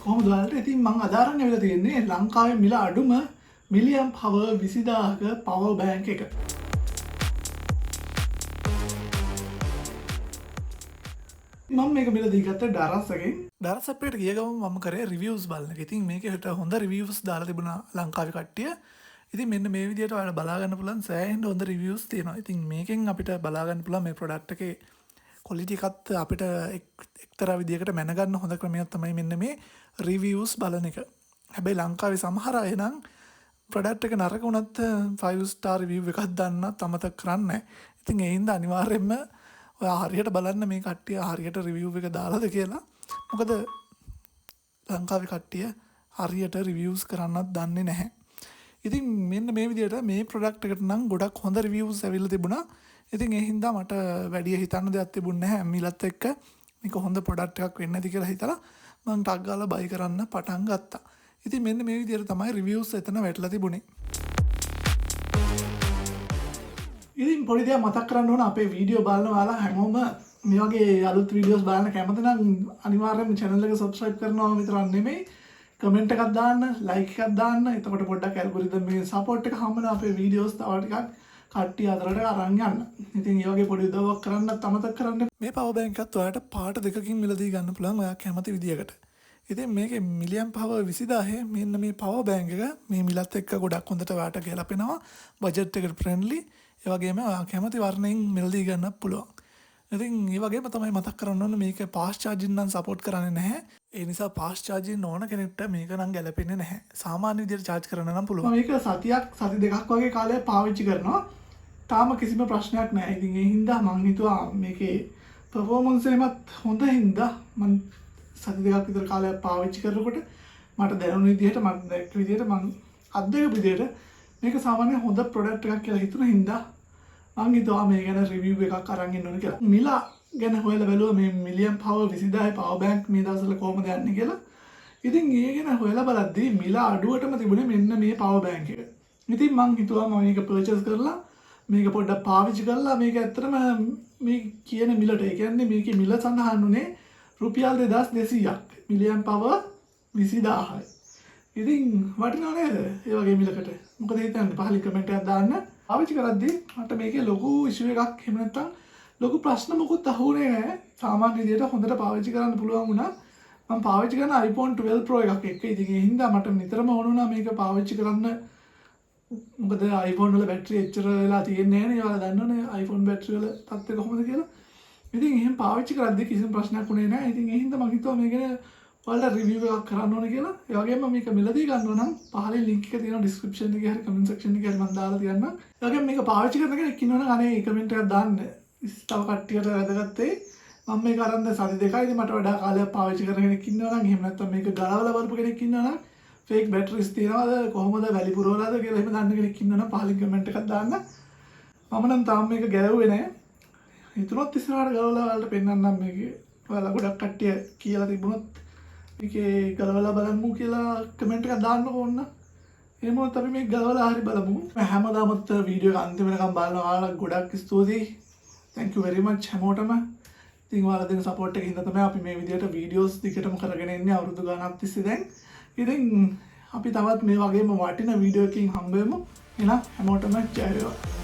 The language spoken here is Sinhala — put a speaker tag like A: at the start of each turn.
A: කොහොමද ඔයාලට? ඉතින් මං අද අරන් ඇවිල්ලා තියෙන්නේ ලංකාවේ මිල අඩුම මිලියම් පවර් 20000ක පවර් බැංක් එක. මම මේක මිලදී ගත්ත ඩරස් එකෙන්. ඩරස් ඇප් එකට ගිය ගමන් මම කරේ රිවිව්ස් බලන එක. ඉතින් මේකේ හොඳ රිවිව්ස් දාලා තිබුණා ලංකාවේ කට්ටිය. ඉතින් මෙන්න මේ විදිහට ඔයාලා බලා ගන්න පුළුවන් සෑහෙන හොඳ රිවිව්ස් තියෙනවා. ඉතින් මේකෙන් අපිට බලා ගන්න පුළුවන් මේ ප්‍රොඩක්ට් එකේ ක්වොලිටි එකත් අපිට එක්තරා විදිහකට මැනගන්න හොඳ ක්‍රමයක් තමයි මෙන්න මේ රිවිව්ස් බලන එක. හැබැයි ලංකාවේ සමහර අය නම් ප්‍රොඩක්ට් එක නරක වුණත් 5 star review එකක් දාන්නත් අමතක කරන්නේ නැහැ. ඉතින් ඒ හින්දා අනිවාර්යයෙන්ම ඔයා හරියට බලන්න මේ කට්ටිය හරියට රිවිව් එක දාලාද කියලා. මොකද ලංකාවේ කට්ටිය හරියට රිවිව්ස් කරන්නත් දන්නේ නැහැ. ඉතින් මෙන්න මේ විදිහට මේ ප්‍රොඩක්ට් එකට නම් ගොඩක් හොඳ රිවිව්ස් ඇවිල්ලා තිබුණා. ඉතින් ඒ හින්දා මට වැඩි හිතන්න දෙයක් තිබුණේ නැහැ. මිලත් එක්ක මේක හොඳ ප්‍රොඩක්ට් එකක් වෙන්න ඇති කියලා හිතලා මං ටක් ගාලා බයි කරන්න පටන් ගත්තා. ඉතින් මෙන්න මේ විදිහට තමයි රිවිව්ස් එතන වැටලා තිබුණේ. ඉතින් පොඩි දෙයක් මතක් කරන්න ඕන, අපේ වීඩියෝ බලන ඔයාලා හැමෝම මේ වගේ අලුත් වීඩියෝස් බලන්න කැමති නම් අනිවාර්යයෙන්ම channel එක subscribe කරනවා විතරක් නෙමෙයි, කමෙන්ට් එකක් දාන්න, ලයික් එකක් දාන්න. එතකොට පොඩ්ඩක් ඇල්ගොරිතම් එකේ සපෝට් එක හම්බ වෙනවා අපේ වීඩියෝස් තව ටිකක් කට්ටිය අතරට අරන් යන්න. ඉතින් ඒ වගේ පොඩි උදව්වක් කරන්නත් අමතක කරන්න. මේ පවර් බැංක් එකත් ඔයාලට පාට දෙකකින් මිලදී ගන්න පුළුවන් ඔයා කැමති විදියකට. ඉතින් මේකේ මිලියම් පවර් 20000 මෙන්න මේ පවර් බැංක් එක මේ මිලත් එක්ක ගොඩක් හොඳට ඔයාට ගැලපෙනවා. බජට් එකට ෆ්‍රෙන්ඩ්ලි. ඒ වගේම ඔයා කැමති වර්ණයෙන් මිලදී ගන්නත් පුළුවන්. ඉතින් ඒ වගේම තමයි මතක් කරන්න ඕන මේක ෆාස්ට් චාර්ජින් නම් සපෝට් කරන්නේ නැහැ. ඒ නිසා ෆාස්ට් චාර්ජින් ඕන කෙනෙක්ට මේක නම් ගැලපෙන්නේ නැහැ. සාමාන්‍ය විදියට චාර්ජ් කරන්න නම් පුළුවන්. මම මේක සතියක් සති දෙකක් වගේ කාලයක් පාවිච්චි කරනවා. තාම කිසිම ප්‍රශ්නයක් නැහැ. ඉතින් ඒ හින්දා මං හිතුවා මේකේ පර්ෆෝමන්ස් එකමත් හොඳ හින්දා මං සති දෙකක් විතර කාලයක් පාවිච්චි කරනකොට මට දැනුණ විදිහට, මං දැක්ක විදිහට, මං අත්දැකපු විදිහට මේක සාමාන්‍ය හොඳ ප්‍රොඩක්ට් එකක් කියලා හිතුණ හින්දා මං හිතුවා මේ ගැන රිවිව් එකක් අරන් එන්න ඕන කියලා. මිල ගැන හොයලා බැලුවා මේ මිලියම් පවර් 20000 පවර් බැංක් මේ දවස්වල කොහොමද යන්නේ කියලා. ඉතින් ඒ ගැන හොයලා බලද්දී මිල අඩුවටම තිබුණේ මෙන්න මේ පවර් බැංක් එක. ඉතින් මං හිතුවා මම මේක පර්චේස් කරලා මේක පොඩ්ඩක් පාවිච්චි කරලා මේක ඇත්තටම මේ කියන මිලට, ඒ කියන්නේ මේකේ මිල සඳහන් වුණේ රුපියල් 2200ක් මිලියම් පවර් 20000යි. ඉතින් වටිනව නේද ඒ වගේ මිලකට? මොකද හිතන්නේ? පහලින් කමෙන්ට් එකක් දාන්න. පාවිච්චි කරද්දී මට මේකේ ලොකු ඉෂුව එකක් එහෙම නැත්නම් ලොකු ප්‍රශ්න මොකුත් අහුනේ නෑ. සාමාන්‍ය විදියට හොඳට පාවිච්චි කරන්න පුළුවන් වුණා. මම පාවිච්චි කරන iPhone 12 Pro එකක් එක්ක. ඉතින් ඒ හින්දා මට නිතරම ඕන වුණා මේක පාවිච්චි කරන්න. මොකද iPhone වල බැටරි එච්චර වෙලා තියෙන්නේ නෑනේ. ඔයාලා දන්නවනේ iPhone battery වල තත්ත්වය කොහොමද කියලා. ඉතින් එහෙම පාවිච්චි කරද්දී කිසිම ප්‍රශ්නයක් වුණේ නෑ. ඉතින් ඒ හින්දා මං හිතුවා මේ ගැන ඔයාලට රිවිව් එකක් කරන්න ඕන කියලා. ඒ වගේම මේක මිලදී ගන්න නම් පහලින් ලින්ක් එක තියෙනවා ඩිස්ක්‍රිප්ෂන් එකේ හරි කමෙන්ට් සෙක්ෂන් එකේ හරි මං දාලා තියන්නම්. ඒ වගේම මේක පාවිච්චි කරන කෙනෙක් ඉන්නවනම් අනේ කමෙන්ට් එකක් දාන්න. තව කට්ටියට වැදගත් වෙයි. මම මේක අරන් දැන් සති දෙකයි. ඉතින් මට වඩා කාලයක් පාවිච්චි කරන කෙනෙක් ඉන්නවා නම්, එහෙම නැත්නම් මේක ගලවලා බලපු කෙනෙක් ඉන්නවා නම්, ෆේක් බැටරිස් තියනවද කොහොමද වැලි පුරවලාද කියලා එහෙම දන්න කෙනෙක් ඉන්නවා නම් පහලින් කමෙන්ට් එකක් දාන්න. මම නම් තාම මේක ගැලවුවේ නෑ. හිතුනොත් ඉස්සරහට ගලවලා ඔයාලට පෙන්නන්නම් මේකේ. ඔයාලා ගොඩක් කට්ටිය කියලා තිබුණොත් මේකේ ගලවලා බලමු කියලා කමෙන්ට් එකක් දාන්නකෝ ඕන්න. එහෙම වුණොත් අපි මේක ගලවලා හරි බලමු. හැමදාමත් වීඩියෝ එක අන්තිම වෙනකම් බලන ඔයාලා ගොඩක් ස්තුතියි. Thank you very much හැමෝටම. ඉතින් ඔයාලා දෙන සපෝට් එක හින්දා තමයි අපි මේ විදිහට වීඩියෝස් දිගටම කරගෙන එන්නේ අවුරුදු ගාණක් තිස්සේ දැන්. ඉතින් අපි තවත් මේ වගේම වටින වීඩියෝ එකකින් හම්බ වෙමු. එහෙනම් හැමෝටම ජය වේවා.